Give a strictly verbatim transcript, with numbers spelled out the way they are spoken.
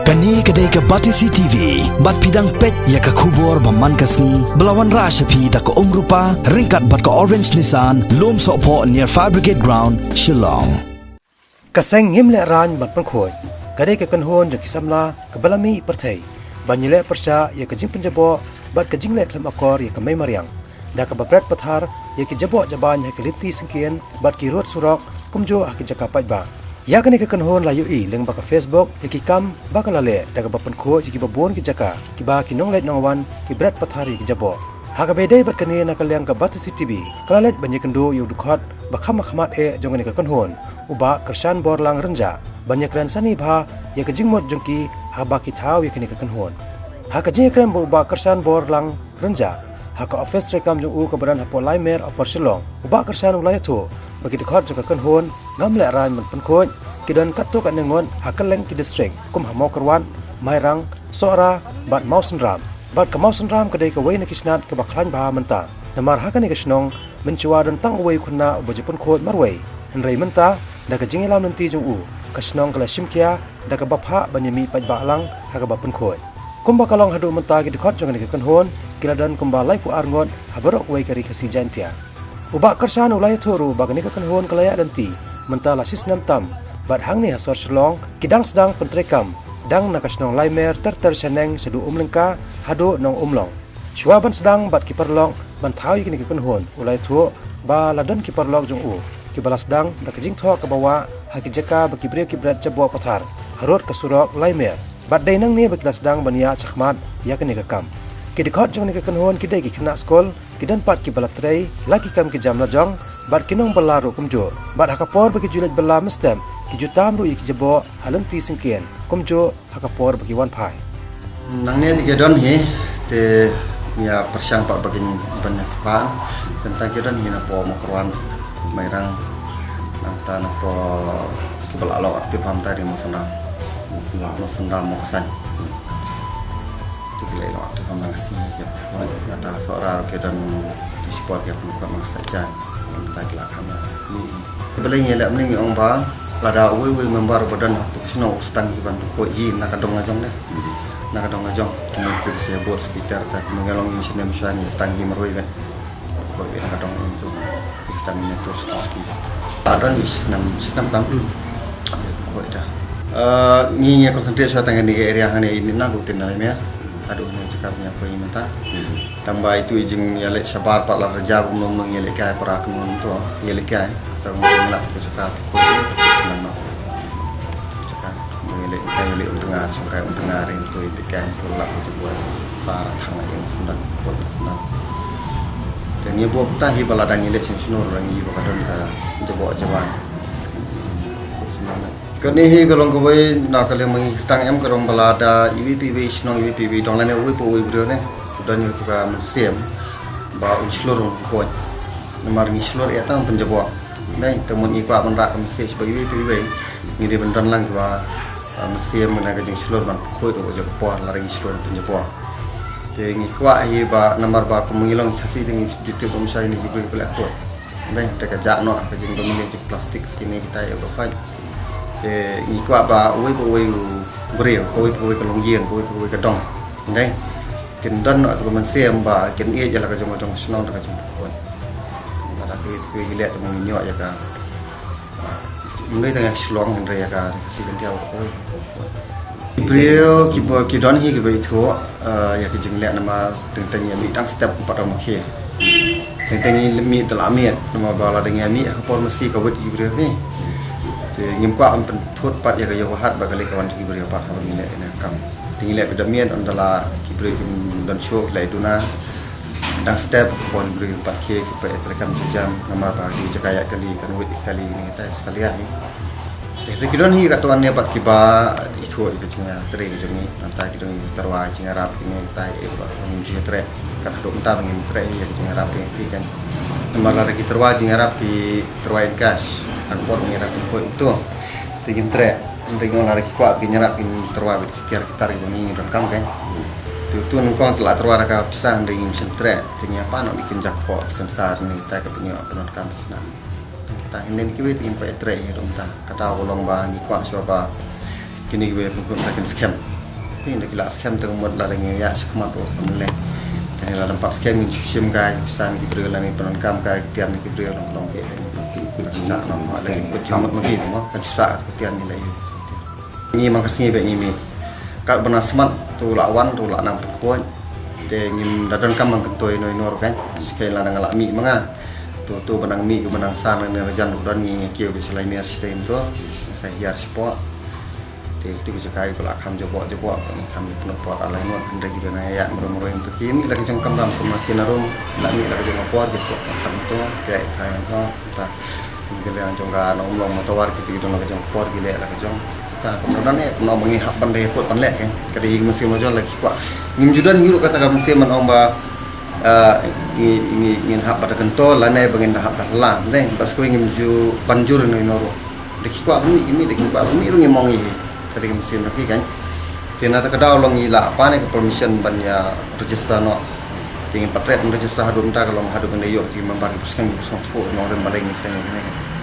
Kane ka dei ka Batesi T V, bad phi dang peit ïa ka khubor ba man ka sngi, ba la wanrah sha phi da ka Umrupa, ryngkat bad ka Orange Nissan, Lumsohphoh near Fire Brigade Ground, Shillong. Ka seng Ngim Lehraiñ Ban Pynkhuid ka dei ka kynhun jong ki samla kaba la mih pyrthei ban ïaleh pyrshah ïa ka jingpynjaboh bad ka jingleh khlem akor ïa ka mei mariang, da kaba bret pathar ïa ki jaboh jabain ha ki lynti syngkien bad ki rud surok, kumjuh ha ki jaka paidbah. Ïa kane ka kynhun la ïohi lyngba ka Facebook ïa ki kam ba ka la leh, da kaba pynkhuid ïa kiba bun ki jaka kiba ki nongleit nongwan ki bret pathar ïa ki jaboh. Ha kaba ïadei bad kane, na ka liang ka Batesi T V ka la leit ban ïakynduh ïa u dkhot ba kham hakhmat eh jong kane ka kynhun, u Bah Kyrshan Borlang Rynjah, ban ïakren sani bha ïa ka jingmut jong ki haba ki thaw ïa kane ka kynhun. Ha ka jingïakren bad u Bah Kyrshan Borlang Rynjah ha ka ophis treikam jong u kaba don hapoh Laimer, Upper Shillong, u Bah Kyrshan u la ïathuh ba ki dkhot jong ka kynhun Ngim Lehraiñ Ban Pynkhuid ki don katto katne ngut ha kylleng ki distrik, kum ha Mawkyrwat, Mairang, Sohra bad Mawsynram. Bad ka Mawsynram ka dei kawei na ki shnat kaba khlaiñ bha mynta, namar ha kane ka shnong mynshuwa don tang uwei u khynnah uba ju pynkhuid marwei. Hynrei mynta, da ka jingïalam lynti jong u, ka shnong ka la shim khia da kaba phah ban ïamih paidbah lang ha kaba pynkhuid. Kumba ka long haduh mynta, ki dkhot jong kane ka kynhun ki la don kumba laiphew ar ngut ha baroh kawei ka Ri Khasi Jaiñtia. U Bah Kyrshan u la ïathuh ruh ba kane ka kynhun ka la ïaid lynti mynta la shisnem tam, bad hangne ha sor Shillong ki dang sdang pyntreikam, dang na ka shnong Laimer ter ter shaneng shaduh Umlyngka haduh Nongumlong. Shuwa ban sdang bad ki paralok ban thaw ïa kine ki kynhun, u la ïathuh ba la don ki paralok jong u kiba la sdang da ka jingthoh kaba wah ha ki jaka ba ki briew ki bret jaboh pathar harud ka surok Laimer. Bad dei nangne ba ki la sdang ban ïaid shakhmat ïa kane ka kam. Ki dkhot jong kane ka kynhun ki dei ki khynnah skul, ki don pat kiba la trei la ki kam ki jam la jong, bad ki nongbylla ruh kumjuh. Bad ha ka por ba ki ju leit bylla mynstep, ki ju tam ruh ïa ki jaboh ha lynti syngkien, kumjuh ha ka por ba ki wan phai. Nangne te ki don hi, te ngi ïa pyrshang pat ba kin ban ïa spah. Te mynta ki don hi na poh Mawkyrwat, Mairang, nangta na poh kiba la long active ha mynta dei Mawsynram. Mawsynram, Mawkyrwat. Te ki la long active ha mynta ka sngi ki. Nangta Sohra ruh ki don, te shipor ki ha Mawkyrwat, Mawkyrwat jan. Mynta ki la kham ïa. Balei ngi leh mynne, ngi ong ba lada uwei uwei u member ba don ha kato ka shnong u sdang hi ban pynkhuid hi na ka dong la jong de. Na ka dong la jong. Kumne, to ki seh bor, seh ki ter, ta kumne, ngi long ngi snem shuwa ngi sdang hi marwei ban pynkhuid hi na ka dong la jong. Ki sdang hi na to ski, ski. Ta don ngi snem, snem tam. Pynkhuid ta. Eh, ngi, ngi concentrate shuwa tang kane ka area hangne, ini na ka Umtyngnga Laimer. Haduh hangne jaka ba ngi ïakhuid mynta. Tangba itu i jingïaleh shabar pat la rja kumno kumno, ïaleh kai para kumno kumno to, ïaleh kai. Kata kumno ngi lap tu jaka tu ko. Nang na. Jaka kumno ïaleh kai, ïaleh Umtyngnga, shong kai Umtyngnga ring tu, ïaleh kai tu, lap tu jaka sar thang ïa Sundang, ko Sundang. Te ngi buh ta hi ba lada ngi leh shisha shnong, ngi ba ka don ka jaboh jabai. Sundang. Kane hi ka long kawei na ka liang ba ngi sdang em, ka long ba lada iwei pa iwei shnong, iwei pa iwei dong lane uwei pa uwei u briew ne u don ïa kata ka mynsiem ba un shlur un khuid. Namar ngi shlur ïa tang pynjaboh. Nai, te mut ngi kwah ban rah ka message ba iwei pa iwei ngi dei ban don lang kaba, ah, mynsiem na ka jingshlur ban khuid u ja ka por lada ngi shlur pynjaboh. Te ngi kwah hi ba namar ba kum ngi long Khasi te ngi ju tip ba mynshwa ïa ki briew ki leh khuid. Dei, te ka jah noh ka jingdon ïa ki plastik kine kita ïa ka phaid. Te ngi kwah ba uwei pa uwei u briew, uwei pa uwei ka longïing, uwei pa uwei ka dong. Dei, kin don noh ka mynsiem ba kin ïeit ïa la ka jong ka jong shnong da ka jong ka phaid. Ba da ki, ki leh te ngi ïoh ïa ka. Ym dei tang ïa ka Shillong hynrei ïa ka Ri Khasi Jaiñtia baroh kawei. Ki briew kiba ki don hi kiba ithuh, eh, ïa ka jingleh namar teng teng ïa mih dang step pat ong ma khie. Teng teng ïa mih te la mih namar ba la dang ïa mih ha ka por masi ka wit ki briew ni. Te ngim kwah ban pynthut pat ïa ka ïoh ka hat ba ka lei ka wan ki briew pat haba ngi leh ïa ka kam. Te ngi leh bad da mih ynda la ki briew kim don shuh ki la ïa duna. Dang step, pon briew pat ki, ki pat ïa treikam jam, namar ba ki jaka ïa kali, kan wit ïa kali ni kita salia ni. Te ki don hi ka tuan ne pat kiba ithuh ïa ka jingïatrei ka jong ngi, nangta ki don hi tyrwa jingïarap kine kita ïa ba ngim ju ïatrei. Kan haduh mynta ba ngim trei ïa ka jingïarap kine ki kan. Namar lada ki tyrwa jingïarap ki tyrwa in cash, ha ka por ba ngi ïarap ki khuid to. Te ngim trei. Hynrei ngi ong lada ki kwah ba kin ïarap kin tyrwa bad ki tiar ki tar kiba ngi ngi donkam kein. Te utu nyngkong te la tyrwa da ka pisa hynrei ngim shym treh. Te ngi ïa pan ong kin jakhoh sensar ne kita kiba ngi ong pyndonkam ki na. Kita hynrei kiwei te ngim pat ïa treh hi ruh mynta. Kata ka long ba ngi kwah shuwa ba Kini kiba pynkhun ta kin skhem. Phi da ki la skhem te ka mut lada ngi ïa shi khmat ruh ka mut lei. Te lada pat skhem ngin shu shim kai, san ki briew lane pyndonkam kai, ki tiar na ki briew long long ke. Ki kut jingmut ma ki mo, ka sa ka tiar ni lei. Ngi mang ka sngi ba ngi mih. Kat ba na smat tu la wan tu la nang pynkhun. Te ngim da donkam ban kyntoi ino ino ruh kan. Shi kai lada nga la mih ma nga. Tu tu ba nang mih ba nang san ne rajan ruh don ngi ngi kiew bi shalai mier shi time tu. Sa hiar shi por. Te tu ka jaka ko la kham jabok jabok ko ni kham ni pnop por alai mo hynda ki dona ya mro mro tu ki mih la ka jong kamram ko ma ki na rum la mih la ka jong por je ko kam tu ke thai ko ta kum ke le jong ka no mlong ma tawar ki tu ki dona ka jong por ki le la ka jong ta ko no ne no mangi hap ban de pot ban le ke ka de hi mesti mo jong la ki kwa ngim judan hiru kata ka mesti man ong ba ah, ngi ngi ngin hap ba da kento la ne ba ngin da hap da la ne bas ko ngim ju ban jur no no ro. Deki kwah bynmih kimi, deki kwah bynmih rung imong ihi. Tadi ka mynsiem deki kan. Te na ta ka daw long i la apa ne ka permission ban ïa register noh. Te ngin pat ret register haduh mynta ka long haduh ban ïoh te member ki buskang ki buskang tepuk nong rem baleng ni seng ni kan.